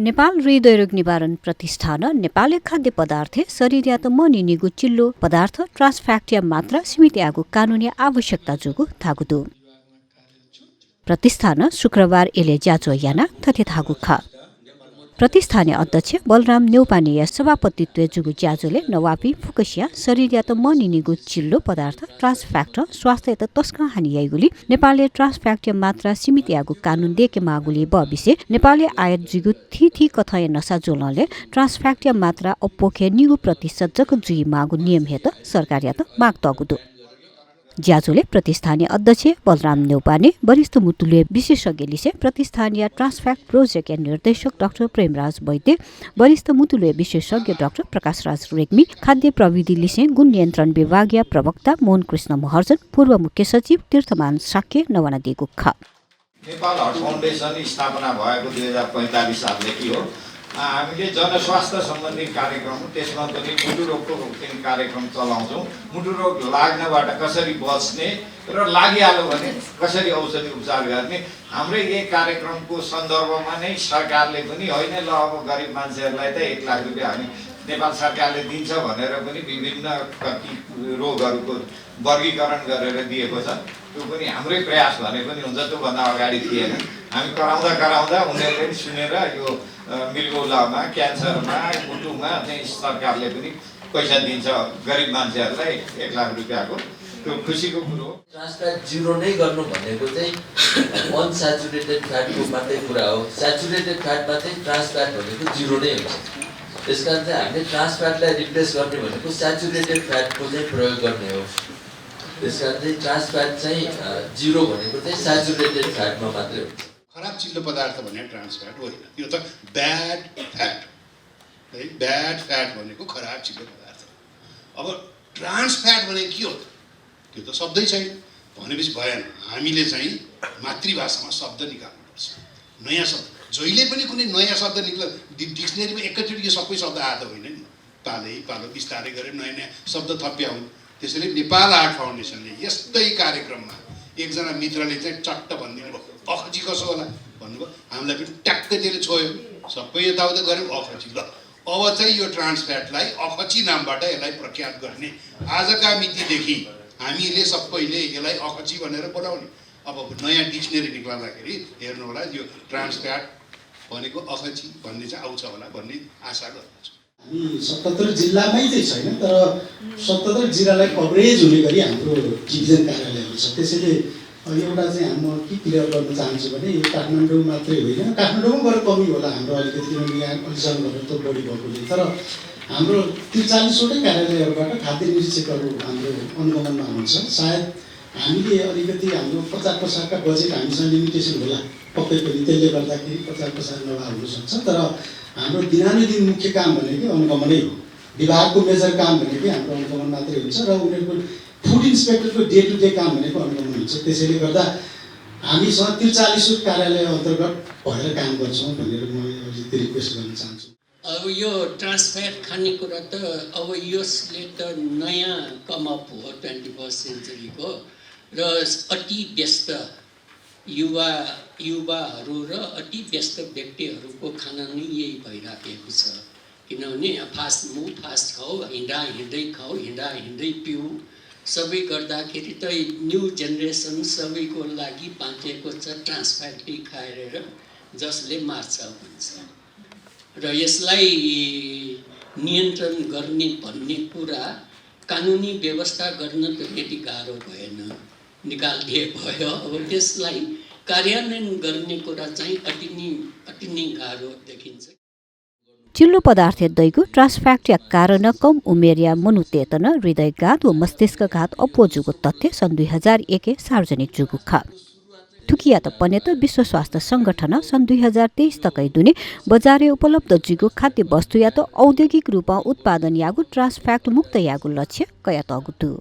नेपाल हृदयरोग निवारण प्रतिष्ठान नेपालले खाद्य पदार्थ शरीरयात मनिनिगु चिल्लो पदार्थ ट्रान्स फ्याक्टिया मात्रा सीमित आगु कानुनी आवश्यकता जुगु थागुदु प्रतिष्ठान शुक्रबार एले ज्याचो याना थथे थागु खा प्रतिष्ठानीय अध्यक्ष बलराम नेउपानेय सभापतित्व जुगु ज्याजोले नवापी फुकसिया शरीरयात मनिनिगु चिल्लो पदार्थ ट्रान्स फ्याक्टर स्वास्थ्य त तस्का हानियाइगुली नेपालले ट्रान्स फ्याक्टिया मात्रा सीमित आगु कानुन देके मागुली बबिसे नेपालले आयात जुगु थी कथय नसा जोलले ट्रान्स फ्याक्टिया मात्रा अपोखे निगु प्रतिशत जक जुई मागु नियम हेत सरकार यात माग तगुदु ज्याजोले प्रतिष्ठानीय अध्यक्ष बलराम नेउपाने वरिष्ठ मुतुले विशेषज्ञ प्रतिष्ठानीय ट्रान्सफ्याक्ट प्रोजेक्ट निर्देशक डाक्टर प्रेमराज वैद्य वरिष्ठ मुतुले विशेषज्ञ डाक्टर प्रकाशराज रेग्मी खाद्य प्रविधि लिसे गुण नियन्त्रण विभागीय प्रवक्ता मोहन कृष्ण महर्जन पूर्व मुख्य सचिव तीर्थमान साक्य नवाना दिगु खा नेपाल हार्ट फाउन्डेसन स्थापना भएको 2045 सालदेखि हो। हामीले जनस्वास्थ्य सम्बन्धी कार्यक्रम त्यसमा पनि मुटु रोगको कार्यक्रम चलाउँछौँ। मुटु रोग लाग्नबाट कसरी बच्ने र लागिहाल्यो भने कसरी औषधि उपचार गर्ने हाम्रै यही कार्यक्रमको सन्दर्भमा नै सरकारले पनि होइन ल अब गरिब मान्छेहरूलाई त 1 लाख रुपियाँ हामी नेपाल सरकारले दिन्छ भनेर पनि विभिन्न रोगहरूको वर्गीकरण गरेर दिएको छ। त्यो पनि हाम्रै प्रयास भने पनि हुन्छ, त्योभन्दा अगाडि थिएन। हामी कराउँदा उनीहरूले पनि सुनेर यो मृगौलामा क्यान्सरमा मुटुमा चाहिँ सरकारले पनि पैसा दिन्छ गरिब मान्छेहरूलाई 1 लाख रुपियाँको। त्यो खुसीको कुरो हो। ट्रान्सफ्याट जिरो नै गर्नु भनेको चाहिँ अनस्याचुरेटेड फ्याटको मात्रै कुरा हो। स्याचुरेटेड फ्याटमा चाहिँ ट्रान्सफ्याट भनेको जिरो नै हुन्छ। त्यसकारण चाहिँ हामीले ट्रान्सफ्याटलाई रिप्लेस गर्ने भनेको स्याचुरेटेड फ्याटको चाहिँ प्रयोग गर्ने हो। त्यसकारण चाहिँ ट्रान्सफ्याट चाहिँ जिरो भनेको चाहिँ स्याचुरेटेड फ्याटमा मात्रै हुन्छ। खराब चिल्लो पदार्थ भने ट्रान्स फ्याट होइन, यो त ब्याड फ्याट है। ब्याड फ्याट भनेको खराब चिल्लो पदार्थ। अब ट्रान्स फ्याट भने के हो त? त्यो त शब्दै छैन भनेपछि भएन। हामीले चाहिँ मातृभाषामा शब्द निकाल्नुपर्छ, नयाँ शब्द। जहिले पनि कुनै नयाँ शब्द डिक्सनेरीमा एकैचोटि यो सबै शब्द आएको होइन नि। पालो बिस्तारै गरेर नयाँ नयाँ शब्द थप्याउन्। त्यसैले नेपाल आर्ट फाउन्डेसनले यस्तै कार्यक्रममा एकजना मित्रले चाहिँ चट्ट भनिदिनु भयो, अखची कसो होला भन्नुभयो। हामीलाई पनि ट्याक्कै त्यसले छोयो, सबै यताउता गऱ्यौँ अखची। ल अब चाहिँ यो ट्रान्सफ्याटलाई अखची नामबाट यसलाई प्रख्यात गर्ने आजका मितिदेखि हामीले सबैले यसलाई अखची भनेर बोलाउने। अब नयाँ डिक्सनेरी निकाल्दाखेरि हेर्नु होला, यो ट्रान्सफ्याट भनेको अखची भन्ने चाहिँ आउँछ होला भन्ने आशा गर्दछु। हामी 77 जिल्लामै चाहिँ छैन, तर 77 जिल्लालाई कभरेज हुने गरी हाम्रो डिभिजन कार्यालयहरू छ। त्यसैले एउटा चाहिँ म के क्लियर गर्न चाहन्छु भने यो काठमाडौँ मात्रै होइन, काठमाडौँमा गएर कमी होला हाम्रो अलिकति, किनभने यहाँ अहिलेसम्म गरेर त बढी भएकोले। तर हाम्रो 43वटै कार्यालयहरूबाट खाद्य निरीक्षकहरू हाम्रो अनुगमनमा हुन्छ। सायद हामीले अलिकति हाम्रो 50% बजेट हामीसँग लिमिटेसन होला पक्कै पनि, त्यसले गर्दाखेरि 50% नभए हुनसक्छ। तर हाम्रो दिनानुदिन मुख्य काम भनेको अनुगमनै हो। विभागको मेजर काम भनेको हाम्रो अनुगमन मात्रै हुन्छ र उनीहरूको फुड इन्सपेक्टरको डे टु डे काम भनेको अनुगमन हुन्छ। त्यसैले गर्दा हामीसँग 43 कार्यालय अन्तर्गत भएर काम गर्छौँ भनेर म अलिकति रिक्वेस्ट गर्न चाहन्छु। अब यो ट्रान्सफ्याट खानेकुरा त अब यसले त नयाँ कमअप हो 21st सेन्चुरीको, र अति व्यस्त युवाहरू र अति व्यस्त व्यक्तिहरूको खाना नै यही भइराखेको छ। किनभने फास्ट खाऊ, हिँड्दै खाऊ, हिँड्दै पिऊ, सबै गर्दाखेरि त न्यू जेनेरेसन सबैको लागि बाँचेको छ ट्रान्सफ्याटै खाएर, जसले मार्छ भन्छ। र यसलाई नियन्त्रण गर्ने भन्ने कुरा कानुनी व्यवस्था गर्न त त्यति गाह्रो भएन, निकालिदिए भयो। अब त्यसलाई कार्यान्वयन गर्ने कुरा चाहिँ अति नै गाह्रो देखिन्छ। चिल्लो पदार्थ दैगु ट्रान्सफ्याक्टिया कारण कम उमेरिया मनुतेतन हृदयघात व मस्तिष्कघात अपोजुगु तथ्य सन् 2001 सार्वजनिक जुगु खा थुकिया त पनेत विश्व स्वास्थ्य संगठन सन् 2023 तकै दुने बजारे उपलब्ध जुगु खाद्य वस्तु या त औद्योगिक रूपमा उत्पादन यागु ट्रान्सफ्याक्ट मुक्त यागु लक्ष्य कया तगुतु।